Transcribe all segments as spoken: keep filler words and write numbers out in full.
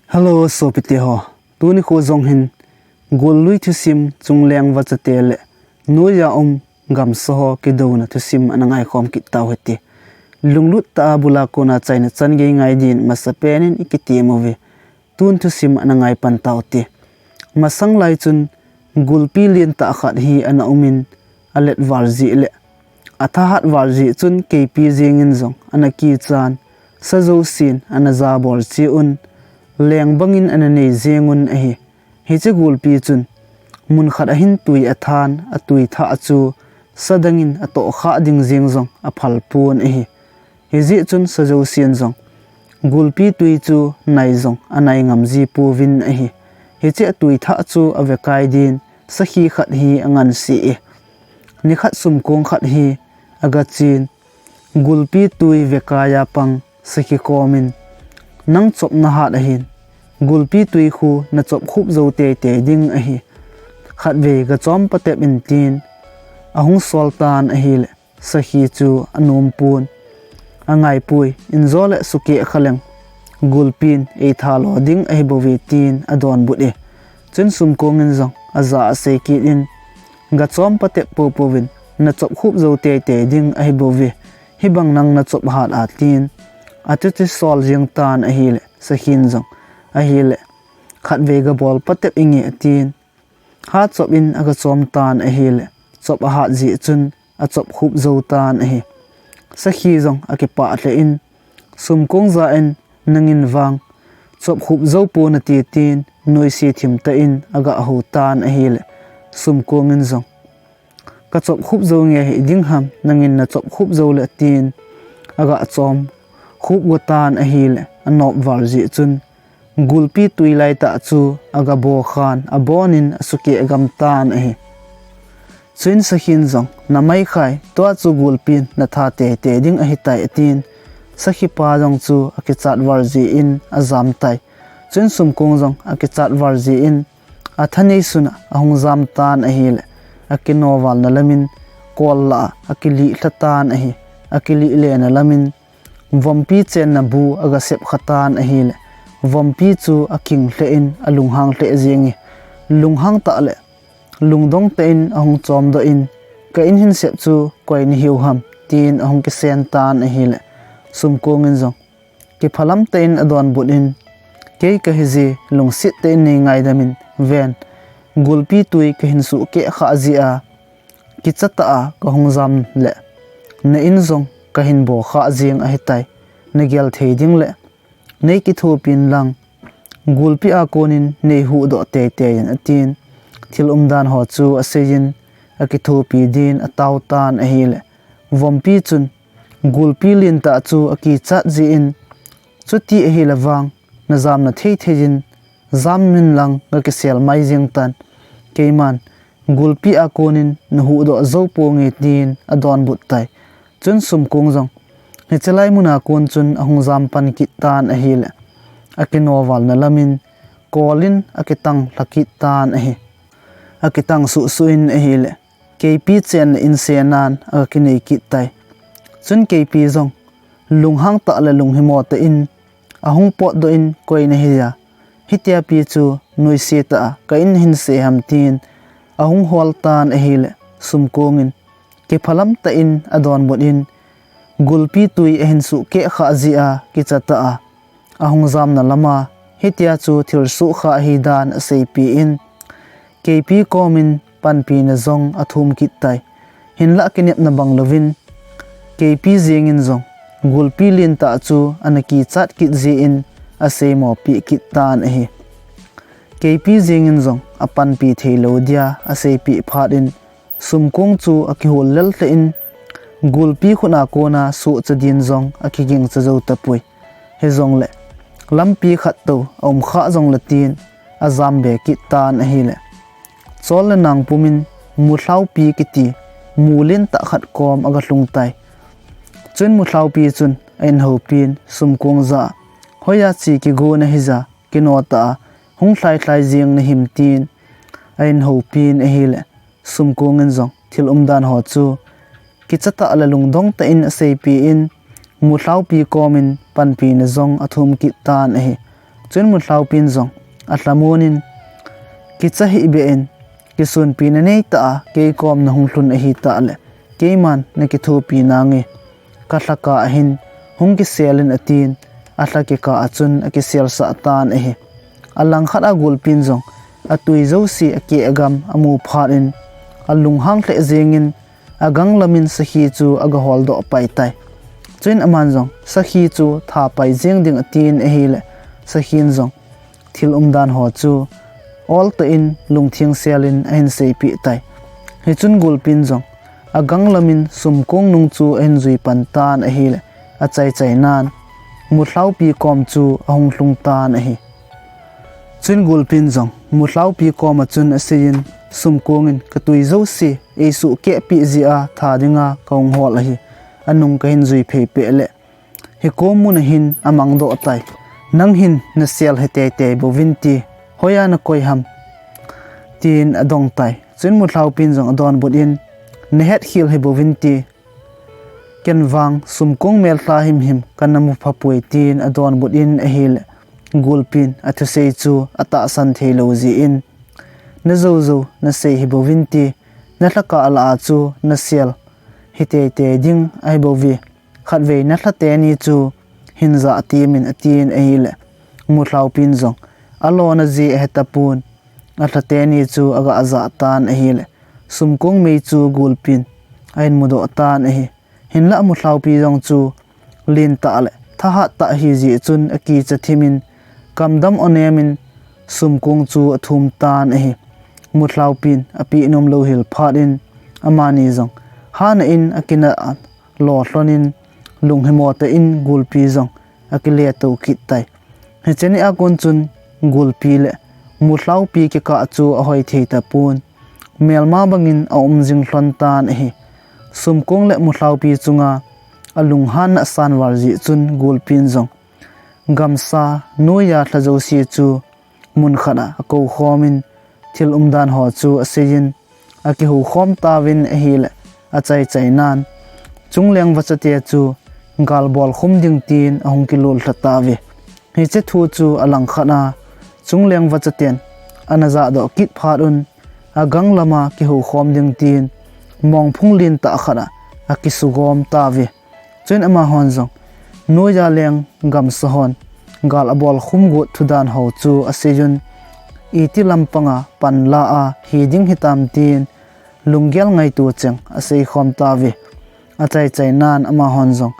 Hello sopite ho, tuni kho jong hin Gullui thusim, chungleng vachate le noiya um gamsa ho kidouna thusim ana ngaikhom kit tau hite. Lunglut tah a bul a kona chaina chan gei ngai din masapen in ikitem uve. Tun thusim ana ngaipan tau hite. Masang lai chun gulpi lentah khat hi ana umin, alet val jeh le athahat val jeh chun keipi jengin jong ana kichan, sa jousen ana jabol cheh un, leng bangin ana nei jeng un ahi. Hiche gulpi chun mun khat a hin tui athan, atui thah chu sa dangin atohkhah ding jeng jong aphal pon ahi. Hijeh chun sa jousen jong gulpi tui chu nai jong anai ngam ji pouvin ahi. Hiche atui thah chu avekai din sakhi khat hi angansei e. Nikhat sumkong khat hi agachen, gulpi tui vekai a pang sakhi komin, nang chop nahat ahin, gulpi tui khu nachop khup jou teitei ding ahi. Khatvei gachom patep in tin ahung sol tan ahile, sakhi chu anompon, angaipoi, injo le sukeh khaleng gulpin eitha lo ding ahibouve tin adonbut e. Chun sumkong in jong aja asei kit in, gachom patep poupouvin nachop khup jou teitei ding ahibouve, hibang nang nachop hat a tin achuti sol jeng tan ahile, sakhin jong ahile, khatvei gabol patep inge atin, hat chop in agachom tan ahile, chop ahat jeh chun achop khup jou tan ahi. Sakhi jong akipah lheh in, sumkong ja in, nangin vang chop khup jou ponate tin noise thimtah in agahou tan ahile, sumkong in jong, kachop khup jou nge hiding ham, nangin nachop khup jou le tin agachom khup go tan ahile, anop val jeh chun gulpi tui laitah chu agabo khan, abonin asukeh gam tan ahi. Chuin sakhin jong, namai khai, tua chu gulpin natha teitei ding ahitai atin, sakhipa jong chu akichat val jeh in ajam tai. Chun sumkong jong akichat val jeh in athanei suna ahung jam tan ahile, akinovalna lamin kol lah a akilih lha tan ahi. Akilih lena lamin vompi chenna bu agasep kha tan ahile, vompi chu aking lheh in alunghang lheh jenge. Lunghang tah le lungdong tah in ahung chomdoh in, ka in hinsep chu koi nahiu ham, tin ahung kisen tan ahile, sumkong in jong kiphalam tah in adonbut in, kei kahije, lungset tah in nei ngaidam in ven, gulpi tui kahin suhkeh khah jeh a kichatah a kahung jam le, na in jong kahin bo khah jeng ahitai, nagel thei ding le nei kithopin lang, gulpi a konin nei huhdoh teitei in atin, thil umdan ho chu aseiyin, akithopi din atao tan ahile, vompi chun gulpi lentah chu akichat jeh in, chuti ahile vang najamna theithei in jam min lang, gakisel mai jeng tan, keiman gulpi a konin nahuhdoh jou ponge tin adonbut tai. Chun sumkong jong hiche lai muna kon chun ahung jam pan kit tan ahile, akinovalna lamin kolin akitang lha kit tan ahi. Akitang suhsuh in ahile, keipi chenna in senan agakinei kit tai. Chun keipi jong lunghang tah le lunghimo tah in ahung potdoh in, koi nahija, hitia pi chu noise tah a ka in hinsei ham, tin ahung hol tan ahile, sumkong in kiphalam tah in adonbut in, gulpi tui ahin suhkeh khah jeh a kichatah a ahung jamna lama hitia chu thilsoh khah ahidan aseipeh in, keipi komin panpina jong athum kit tai. Hinlah kinepna bang louvin, keipi jengin jong gulpi lentah chu ana kichat kit jeh in aseimopeh kit tan ahi. Keipi jengin jong apanpi theilou dia aseipeh phat in, sumkong chu akihol lel lheh in, gulpi khut a kona sohcha din jong akigingcha jou tapoi. Hijongle lampi khat tou aum khah jongle tin ajam be kit tan ahile, chol le nang pumin mulhaopi kiti mu lentah khat kom agalhung tai. Chun mulhaopi chun a-inhoupin sumkong jah a, hoiya che kigo nahija, kino tah a hung lhailhai jeng nahim, tin a-inhoupin ahile, sumkong in jong thil umdan ho chu kichatah le lungdong tah in aseipeh in, mulhaopi komin panpina jong athum kit tan ahi. Chun Muthlaupin jong alhamon in, kicha hih beh in, kisunpi nanei tah a keikom nahung lhun ahitah le, keiman nakithopi nange, kalhakah ahin hung kisel in atin, alha kikah a chun akiselsah tan ahi. Alangkhat a gulpin jong atui jouse akeh agam amu phat in, alunghang lheh jengin, aganglam in sakhi chu agaholdoh pai tai. Chuin aman jong sakhi chu tha pai jeng ding atin ahile, sakhin jong thil umdan ho chu oltah in lungtheng sel in ahin seipeh tai. Hichun gulpin jong aganglam in sumkong nung chu ahin jui pan tan ahile, achaichai nan Muthlaupi kom chu ahung lhung tan ahi. Chun gulpin jong Muthlaupi kom a chun aseiyin, sumkong in katui jouse eisuh keh peh jeh a tha dinga kahung hol ahi. Anung kahin jui phei peh le, hikom mun ahin amangdoh tai. Nang hin nasel hi teitei bouvin ti, hoiya nakoi ham? Tin adong tai. Chun Muthlaupin jong adonbut in, nahet khel hi bouvin ti, ken vang sumkong melha himhim kana mu phapoi tin adonbut in ahile, gulpin athusei chu atahsan theilou jeh in, najou jou nasei hi bouvin ti, nalhakah lah a chu nasel hi teitei ding ahi bouve. Khatvei nalha teni chu hin jah temin atin ahile, Muthlaupin jong alona jeh ahetapon, alha teni chu aga jah tan ahile, sumkong mei chu gulpin ahin mudoh tan ahi. Hinlah Muthlaupi jong chu lentah le thahat tah ahijeh chun akicha thimin, kamdam onem in sumkong chu athum tan ahi. Muthlaupin apeh nomlou hel phat in, amani jong hana in akinah lo lhon in, lunghimo tah in gulpi jong akiletou kit tai. Hiche ni a kon chun gulpi le Muthlaupi kikah chu ahoi thei tapon, melma bangin aum jing lhon tan ahi. Sumkong le Muthlaupi chunga alunghanna asan val jeh chun gulpin jong gamsa noiya lha jouse chu mun khat a akou khomin, thil umdan ho chu aseiyin, akihou khom tauvin ahile, achaichai nan Chungleng vachate chu gal bolkhum ding tin ahung kilol lha tauve. Hiche thu chu alangkhat a Chungleng vachaten ana jahdoh kit phat un, aganglam a kihou khom ding tin mongphung lentah khat a akisugom tauve. Chuin amahon jong noiya leng gamsa hon gal abolkhum got thudan ho chu aseiyun, iti lampanga panla a hi ding hitam tin lunggel ngaito cheng aseikhom tauve. Achaichai nan amahon jong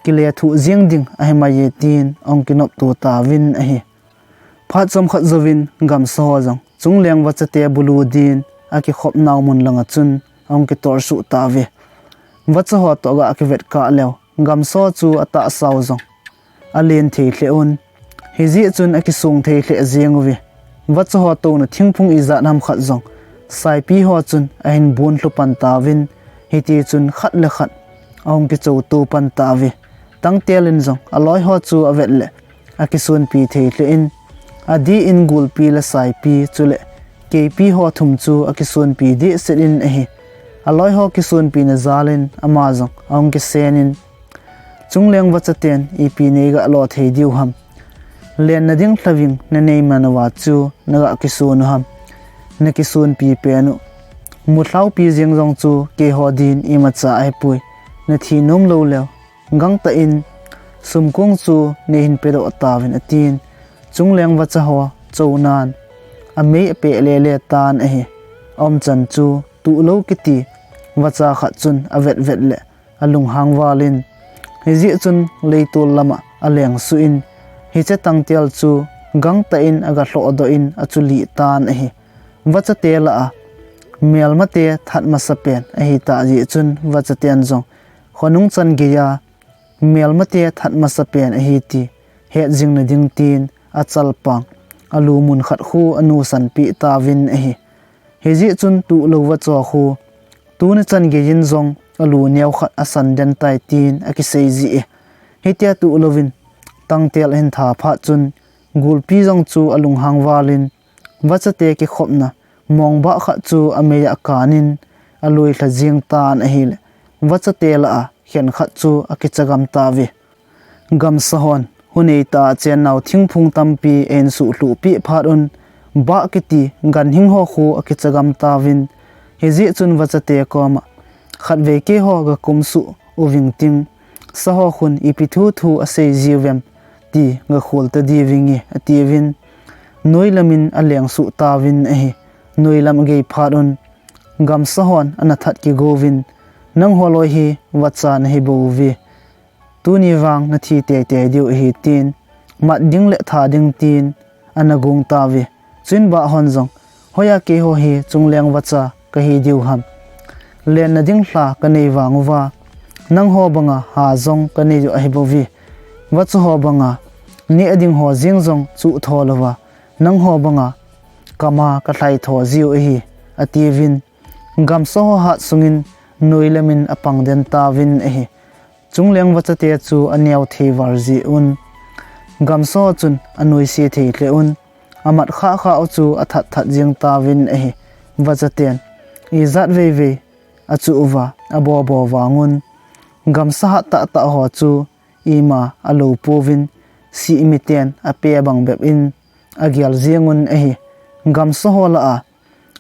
kilethuh jeng ding ahimai e tin ahung kinopto tauvin ahi. Phat chomkhat jouvin gamsa ho jong Chungleng vachate bulu din akikhopnau mun langa chun ahung kitolsuh tauve. Vacha ho toh aga kivetkah leu, gamsa ho chu atahsau jong alen thei lheh un, hijeh chun akisong thei lheh jeng uve. Vacha ho touna thingphung ijat ham khat jong saipi ho chun ahin bon lhu pan tauvin, hitichun khat le khat ahung kichouto pan tauve. Tangtel in jong aloi ho chu avet le akisonpi thei lheh in, adih in gulpi le saipi chule keipi ho thum chu akisonpi dehset in ahi. Aloi ho kisonpina jal in ama jong ahung kisen in, Chungleng vachaten ipi neiga lo thei diu ham? Lenna ding lhaving nanei man uva chu naga kison u ham? Nakisonpi pen u. Muthlaupi jeng jong chu keiho din imacha ahipoi. Nathi nom lou leu, gangtah in sumkong chu neihin pedoh tauvin atin, Chungleng vacha ho chounan amei apeh lele tan ahi. Aumchan chu Tuhlou kiti vacha khat chun avetvet le alunghang val in, hijeh chun leitol lama alengsuh in, hiche Tangtel chu gangtah in aga lhohdoh in achulih tan ahi. Vachate lah a melmate that masapen ahitah jeh chun vachaten jong khonung chan geiya melmate that masapen ahi ti hetjingna ding tin achalpang alu mun khat khu anusanpeh tauvin ahi. Hijeh chun Tuhlou vacha khu tuni chan geiyin jong alu neo khat asan den tai tin akisei jeh e. Hitia Tuhlou in Tangtel ahin tha phat chun gulpi jong chu alunghang val in, vachate kikhopna mongbah khat chu ameiya akan in alui lha jeng tan ahile, vachate lah a khenkhat chu akicha gam tauve. Gamsa hon Hunei ta chennau thingphung tampi ahin suhlhuh peh phat un, bah kiti ganhing ho khu akicha gam tauvin, hijeh chun vachate koma, khatvei keiho gakum suh uving ting, sa ho khun ipi thu thu asei jiuvem ti gakhol ta diu vinge, atiuvin, noi lam in aleng suh tauvin ahi. Noi lam agei phat un, gamsa hon ana that kigouvin, nangho loi hi vacha nahi bouve. Tuni vang nathi teitei diu ahi tin, mat ding le tha ding tin, ana gong tauve. Chuin bah hon jong, hoiya keiho hi chungleng vacha kahi diu ham. Lenna ding lha kanei vang uva, nangho banga ha jong kanei u ahi bouve. Vacha ho banga, neh ding ho jeng jong chuh tho louva, nangho banga kama kalhai tho jiu ahi, atiuvin, gamsa ho hat sungin noi lam in apang den tauvin ahi. Chungleng vachate chu aneo thei val jeh un, gamsa ho chun anoise thei lheh un, amat khah khah u chu athat that jeng tauvin ahi. Vachaten ijat vei vei achuh uva, abobo vang un, gamsa hat tah tah ho chu ima alou pouvin, sih miten ape bang bep in agel jeng un ahi. Gamsa ho lah a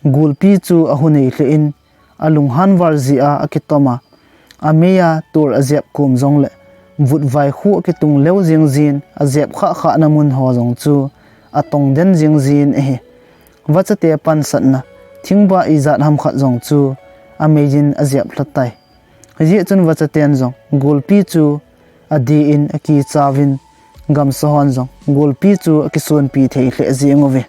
gulpi chu ahu nei lheh in, alunghan val jeh a akitom a, amei a tol ajep kom jongle, vutvai khu akitung leu jeng jin, ajep khah khah na mun ho jong chu atong den jeng jin ahi. Vachate pansatna, thingbah ijat ham khat jong chu amei in ajep lha tai. Hijeh chun vachaten jong gulpi chu adih in akicha uvin, gamsa hon jong gulpi chu akisonpi thei lheh jeng uve.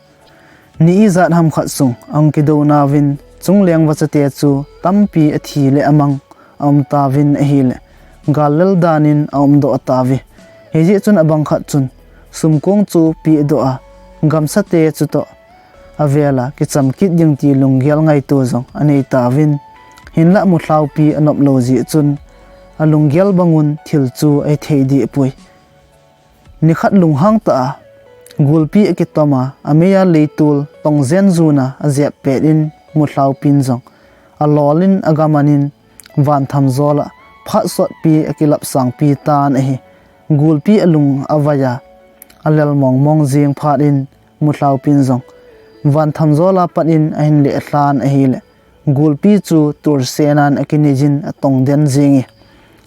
Ni ijat ham khat sung ahung kidou nauvin, chungleng vachate chu tampi athi le amang aum tauvin ahile, gal lel dan in aum doh tauve. Hijeh chun abang khat chun sumkong chu peh doh a, gamsate chutoh avel a kicham kit ding ti lunggel ngaito jong anei tauvin, hinlah mulhaupi anop lou jeh chun, alunggel bang un thil chu ahi thei deh poi. Nikhat lunghang tah a gulpi akitom a, amei a leitol tong jen jun a ajep pet in, mulhaupin jong alol in, agaman in, van thamjol a phat sotpi akilap sangpi tan ahi. Gulpi alung avai a, alel mong mong jeng phat in, mulhaupin jong van thamjol a pat in ahin leh lhan ahile, gulpi chu tolsen a akinei jin atong den jeng e.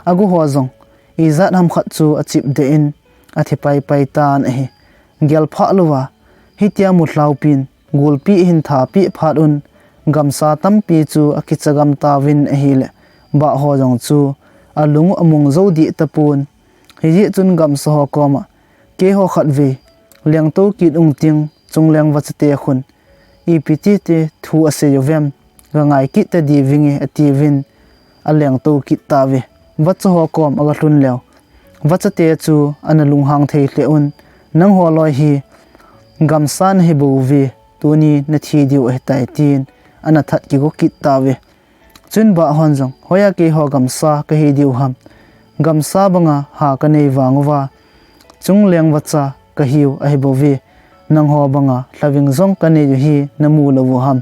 Agu ho jong ijat ham khat chu achip deh in, athi pai pai tan ahi. Gel phah louva hitia mulhaupin gulpi ahin tha peh phat un, gamsa tampi chu akicha gam tauvin ahile, bah ho jong chu alung u among jou deh tapon. Hijeh chun gamsa ho koma, keiho khatvei lengtou kit ung ting, chungleng vachate khun ipi ti ti thu asei uvem, kangai kit ta diu vinge, atiuvin, alengtou kit tauve. Vacha ho kom aga lhun leu, vachate chu ana lunghang thei lheh un, nangho loi hi gamsa nahi bouve, tuni nathi diu ahitai, tin ana that kigo kit tauve. Chuin bah hon jong, hoiya keiho gamsa kahi diu ham. Gamsa banga ha kanei vang uva, chungleng vacha kahiu ahi bouve. Nangho banga lhaving jong kanei u hi namu lou u ham.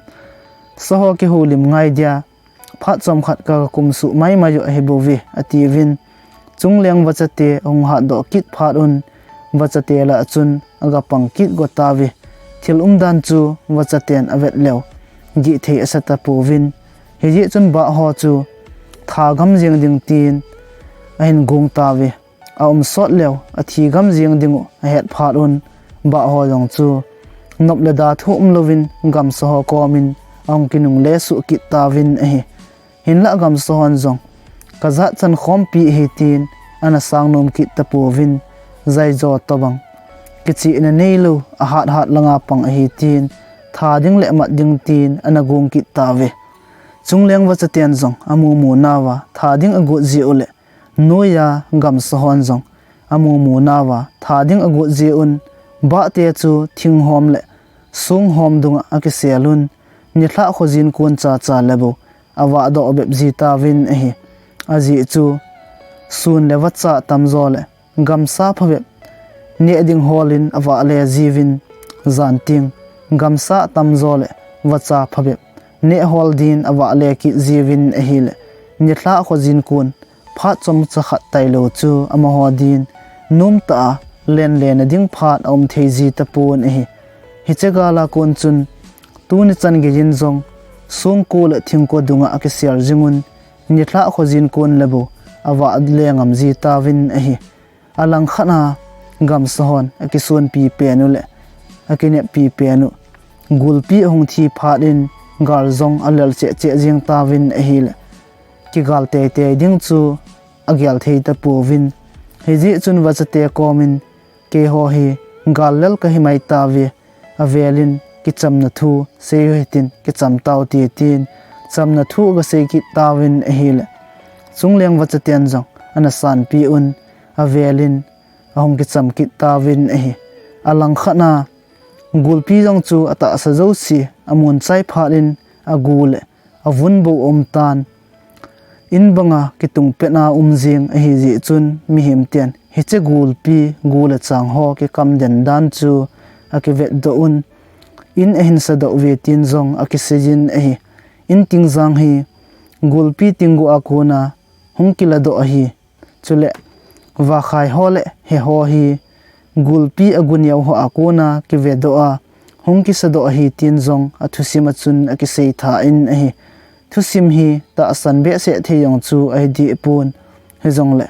Sa ho kihoulim ngai dia, phat chomkhat ka, kakum suh mai mai u ahi bouve, atiuvin. Chungleng vachate ahung hatdoh kit phat un, vachate lah chun aga pang kit go tauve. Thil umdan chu vachaten avet leu, gih thei asa tapouvin. Hijeh chun bah ho chu tha gam jeng ding tin ahin gong tauve. Aum sot leu athi gam jeng ding u ahet phat un, bah ho jong chu nop le da thu umlouvin gamsa ho komin ahung kinungle suh kit tauvin ahi. Hinlah gamsa hon jong, kajat chan khompi ahi tin ana sang nom kit tapouvin, jaijo tobang kichihna neilou, ahat hat langa pang ahi tin, tha ding le mat ding tin ana gong kit tauve. Chungleng vachaten jong amu mu nauva tha ding agot jeh u le, noiya gamsa hon jong amu mu nauva tha ding agot jeh un, bahte chu thinghom le songhom dunga akisel un, nilhah khojin kon chacha le bou avahdoh bep ji tauvin ahi. Ajeh chu sun le vacha tamjo le gamsa phabep neh ding holin avahle jiuvin, jan teng gamsa tamjo le vacha phabep neh hol din avahle kit jiuvin ahile, nilhah khojin kon phat chomcha khat tailou chu amaho din nomtah a lenle nading phat aum thei ji tapon ahi. Hiche gal a kon chun tuni chan geiyin jong songko le thingko dunga akisel jingun, nilhah khojin kon le bou avah le ngam ji tauvin ahi. Alangkhat a gamsa hon akisonpi pen u le akineppi pen u gulpi ahung thi phat in gal jong alel cheh cheh jing tauvin ahile, kigal teitei ding chu agel thei tapouvin, hijeh chun vachate komin, keiho hi gal lel kahi mai tauve, avelin kichamna thu sei u hitin kicham tau hite tin, chamna thu agasei kit tauvin ahile, chungleng vachaten jong ana sanpi un, avelin ahung kicham kit tauvin ahi. Alangkhat a gulpi jong chu atahsa jouse amun chai phat in agu le avun bou aum tan, in banga kitung pet a um jing ahi jeh chun mihem ten hiche gulpi gu le chang ho kikam den dan chu akivetdoh un, in ahin sadoh uve tin jong akiseiyin ahi. In tingjang hi gulpi tinggu a kona hung kiladoh ahi. Chule vakhai ho le he ho hi gulpi agu neo ho a kona kivedoh a hung kisadoh ahi tin jong athusim a chun akisei tha in ahi. Thusim hi tahsan behseh thei jong chu ahi deh pon, hijongle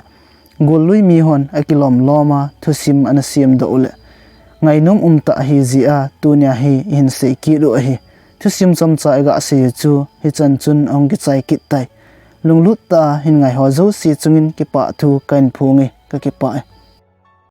gollui mihon akilom lom a thusim ana semdoh u le ngainom umtah ahi jeh a tunia hi ihin sei kit u ahi. Thusim chomcha iga sei u chu hichan chun ahung kichai kit tai. Lunglut tah a hin ngaiho jouse chungin kipah thu kahin phonge, kakipah e.